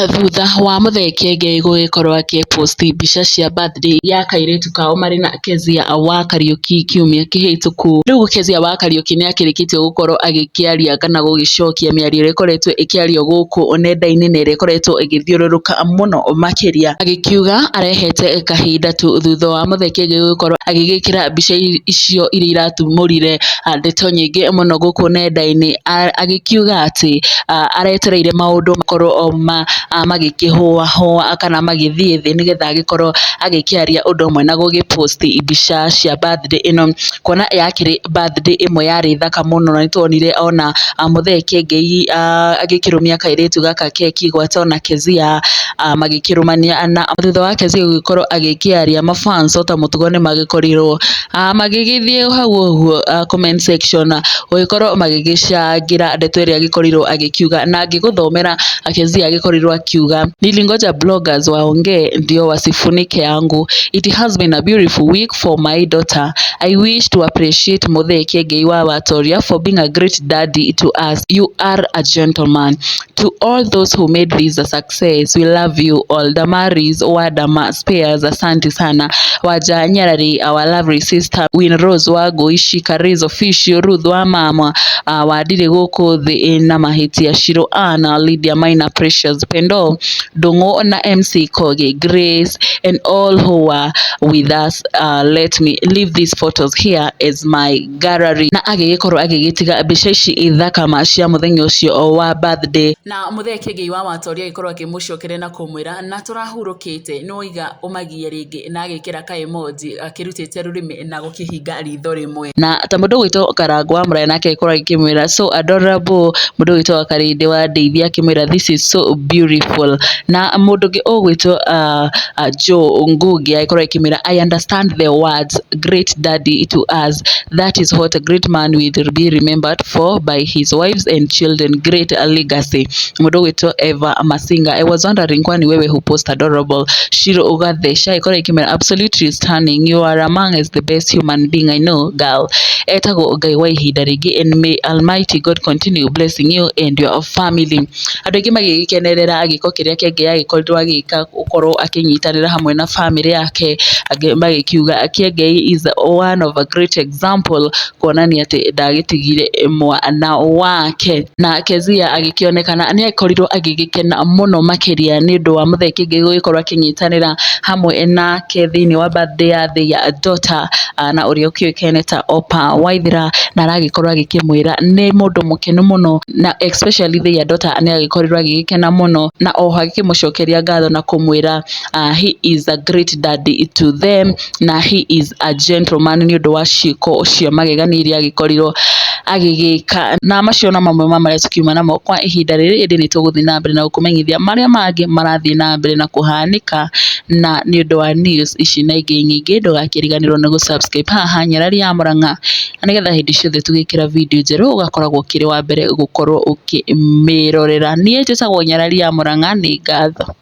Thutha wa Muthee Kiengei gũgĩkorwo akĩ post mbica cia birthday ya kairĩtu kao marĩ na Kezia wa Kariuki kiumia kĩhĩtũku. Rĩu Kezia wa Kariuki nĩ akĩrĩkĩtie gũkorwo agĩkĩaria kana gũgĩcokia mĩario ĩrĩa ĩkoretwo ĩkĩario gũkũ nenda-inĩ na ĩrĩa ĩkoretwo ĩgĩthiũrũrũka mũno makĩria, agĩkiuga arehete kahinda tu thutha wa Muthee Kiengei gũgĩkorwo agĩgĩkĩra mbica icio iria iratumũrire ndeto nyingĩ mũno gũkũ nenda-inĩ, agĩkiuga atĩ aretereire maũndũ makorwo magĩkĩhũahũa kana magĩthiĩ thĩ nĩgetha agĩkorwo agĩkĩaria ũndũ ũmwe na gũgĩ post mbica cia birthday ĩno, kuona yakĩrĩ birthday ĩmwe yarĩ thaka mũno na nĩtuonire ona Muthee Kiengei agĩkĩrũmia kairĩtu gaka keki gwata ona Kezia magĩkĩrũmania na thutha wa Kezia gũgĩkorwo agĩkĩaria ma fans ota mũtugo nĩ magĩkorirwo magĩgĩthiĩ hau ũguo comment section gũgĩkorwo magĩgĩcangĩra ndeto ĩrĩa agĩkorirwo agĩkiuga na ngĩgũthomera Kezia agĩkorirwo akiuga, "Nilingoja bloggers waongee ndio wasifunike yangu. It has been a beautiful week for my daughter. I wish to appreciate Muthee Kiengei wa Watoria for being a great daddy to us. You are a gentleman. To all those who made this a success, we love you all. Damaris Wadama Spears, asante sana. Waja Nyarari, our lovely sister, Winrose Wagoishi, Kariz Official, Ruth wa mama, Wadire gũkũ thĩ na mahĩtia, Shiro Anna, Lydia Maina, Precious Pendo, Ndung'u na MC Kogi, Grace and all who were with us. Let me leave these photos here as my gallery." Na agĩgĩkorwo agĩgĩtiga mbica ici thaka cia mũthenya ũcio wa birthday. Na Muthee Kiengei wa Watoria agĩkorwo akĩmũcokeria na kũmwĩra na tũrahurũkĩte nĩwaiga ũmagie rĩngĩ, na agĩkĩra ka emoji akĩrutĩte rũrĩmĩ na gũkĩhinga ritho rĩmwe. Na ta mũndũ ũgwĩtwo Karangũ wa Mũraya nake agĩkorwo agĩkĩmwĩra, "So adorable." Mũndũ ũgwĩtwo Karĩndĩ wa Ndeithia akĩmwĩra, "This is so beautiful." Na mũndũ ũngĩ ũgwĩtwo Joe Ngugi agĩkorwo akĩmwĩra, "I understand the words great daddy to us. That is what a great man will be remembered for by his wives and children. Great legacy." Mũndũ ũgwĩtwo Eva Masinga, "I was wondering kwani wewe who post adorable." Shiro Ugathesha ĩkorwo ĩkĩmwĩra, "Absolutely stunning. You are among as the best human being I know, girl. Etagwo Ngai wa ihinda rĩngĩ and may Almighty God continue blessing you and your family." Andũ aingĩ magĩgĩkenerera gĩko kĩrĩa Kiengei agĩkorirwo agĩka gũkorwo akĩnyitanĩra hamwe na famĩlĩ yake, angĩ magĩkiuga Kiengei is one of a great example kuonania atĩ ndagĩtigire mwana wake. Na Kezia agĩkĩonekana nĩ akorirwo agĩgĩkena mũno makĩria nĩ ũndũ wa Muthee Kiengei gũgĩkorwo akĩnyitanĩra hamwe nake thĩinĩ wa birthday ya their daughter, na ũrĩa ũkĩũĩkaine ta Opa Waithera, na aragĩkorwo agĩkĩmwĩra nĩ mũndũ mũkenu mũno, na especially their daughter nĩ agĩkorirwo agĩgĩkena mũno, na oho agĩkĩmũcokeria ngatho na kũmwĩra he is a great daddy to them na he is a gentleman nĩ ũndũ wa ciĩko cia magegania iria agĩkorirwo agĩgĩka. Na macio no mamwe ma marĩa tũkiuma namo kwa ihinda rĩrĩ, ĩndĩ nĩ tũgũthiĩ na mbere na gũkũmenyithia marĩa mangĩ marathiĩ na mbere na kũhanĩka. Na nĩ ũndũ wa news ici na ingĩ nyingĩ, ndũgakĩriganĩrwo nĩ gũ subscribe haha Nyarari ya Mũrang'a, na nĩgetha hĩndĩ ciothe tũgĩkĩra video njerũ ũgakoragwo ũkĩrĩ wa mbere gũkorwo ũkĩmĩrorera. Niĩ njĩtagwo Nyarari ya Mũrang'a, nĩ ngatho.